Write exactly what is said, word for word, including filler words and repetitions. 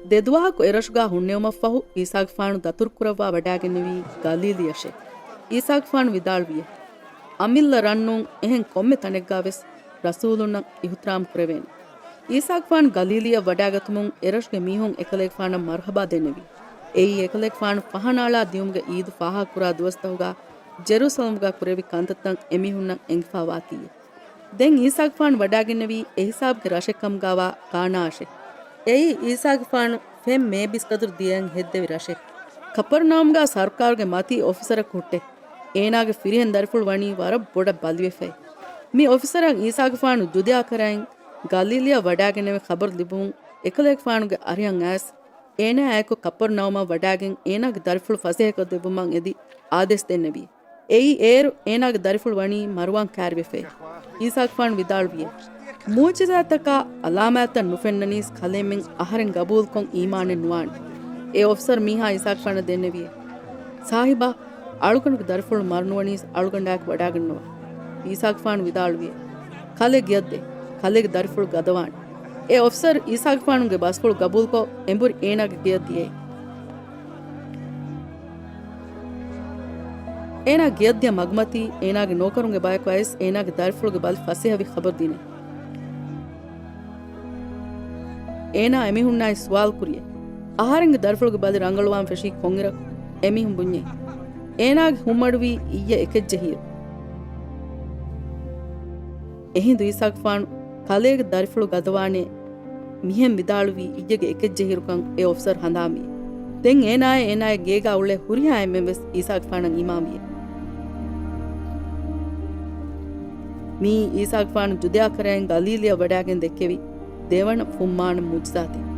ދެދުވަހަކު އެރަށުގާ ހުންނެވުމަށްފަހު، އީސާގެފާނު ދަތުރުކުރައްވާ ވަޑާގެންނެވީ ގަލީލީއަށޭ. އީސާގެފާނު ވިދާޅުވިއޭ، އަމިއްލަ ރަށްނޫން އެހެން ކޮންމެ ތަނެއްގާވެސް ރަސޫލުންނަށް އިހުތިރާމް ކުރެވޭނެ. އީސާގެފާނު ގަލީލީއަށް ވަޑާގަތުމުން އެރަށުގެ މީހުން އެކަލޭގެފާނަށް މަރުހަބާ ދެންނެވި. އެއީ އެކަލޭގެފާނު ފަހަނައަޅާ ދިޔުމުގެ އީދު ފާހަގަކުރާ ދުވަސްތަހުގާ ޖެރޫސަލަމުގާ ކުރެއްވި ކަންތައްތައް އެމީހުންނަށް އެނގިފާވާތީއޭ. ދެން އީސާގެފާނު ވަޑާގެންނެވީ އެހިސާބުގެ ރަށެއްކަމުގާވާ ކާނާއަށޭ. އެއީ އީސާގެފާނު ފެން މޭބިސްގަދަރު ދިޔައިން ހެއްދެވި ރަށެއް. ކަޕަރްނައުމްގާ ސަރުކާރުގެ މަތީ އޮފިސަރަކު ހުއްޓޭ. އޭނާގެ ފިރިހެން ދަރިފުޅު ވަނީ ވަރަށް ބޮޑަށް ބަލިވެފައި. މި އޮފިސަރަށް އީސާގެފާނު ޖުދެޔާކަރައިން ގަލީލީއަށް ވަޑާގެންނެވި ޚަބަރު ލިބުމުން އެކަލޭގެފާނުގެ އަރިހަށް އައިސް، އޭނާއާއެކު ކަޕަރްނައުމަށް ވަޑާގެން އޭނާގެ ދަރިފުޅު ފަސޭހަކޮށްދެއްވުމަށް އެދި އާދޭސް ދެންނެވި. އެއީ އޭރު އޭނާގެ ދަރިފުޅު ވަނީ މަރުވާން ކާރިވެފައި. އީސާގެފާނު ވިދާޅުވިއޭ، މުޢުޖިޒާތަކާ އަލާމާތްތައް ނުފެންނަނީސް ކަލޭމެން އަހަރެން ގަބޫލުކޮށް އީމާނެއް ނުވާނެ. އެ އޮފިސަރު މީހާ އީސާގެފާނަށް ދެންނެވިއޭ، ސާހިބާ، އަޅުގަނޑުގެ ދަރިފުޅު މަރުނުވަނީސް އަޅުގަނޑާއެކު ވަޑާގަންނަވާ. އީސާގެފާނު ވިދާޅުވިއޭ، ކަލޭ ގެޔަށްދޭ، ކަލޭގެ ދަރިފުޅު ގަދަވާނެ. އެ އޮފިސަރު އީސާގެފާނުގެ ބަސްފުޅު ގަބޫލުކޮށް އެނބުރި އޭނާގެ ގެޔަށް ދިޔައީ. އޭނާ ގެޔަށްދިޔަ މަގުމަތީ އޭނާގެ ނޯކަރުންގެ ބަޔަކު އައިސް އޭނާގެ ދަރިފުޅުގެ ބަލި ފަސޭހަވި ޚަބަރު ދިނޭ. އޭނާ އެމީހުންނާއި ސުވާލު ކުރިއޭ، އަހަރެންގެ ދަރިފުޅުގެ ބަލި ރަނގަޅުވާން ފެށީ ކޮންއިރަކު؟ އެމީހުން ބުންޏޭ، އޭނާގެ ހުންމަޑުވީ އިއްޔެ އެކެއްޖެހިއިރު. އެހިނދު އީސާގެފާނު ކަލޭގެ ދަރިފުޅު ގަދަވާނޭ މިހެން ވިދާޅުވީ އިއްޔެގެ އެކެއްޖެހިއިރުކަން އެ އޮފިސަރު ހަނދާންވި. ދެން އޭނާއާއި އޭނާގެ ގޭގާ އުޅޭ ހުރިހާ އެންމެން ވެސް އީސާގެފާނަށް އީމާންވި. މިއީ އީސާގެފާނު ޖުދެޔާކަރައިން ގަލީލީއަށް ވަޑާގެން ދެއްކެވި ދެވަނަ ފުއްމާނަ މުޢުޖިޒާތެއް.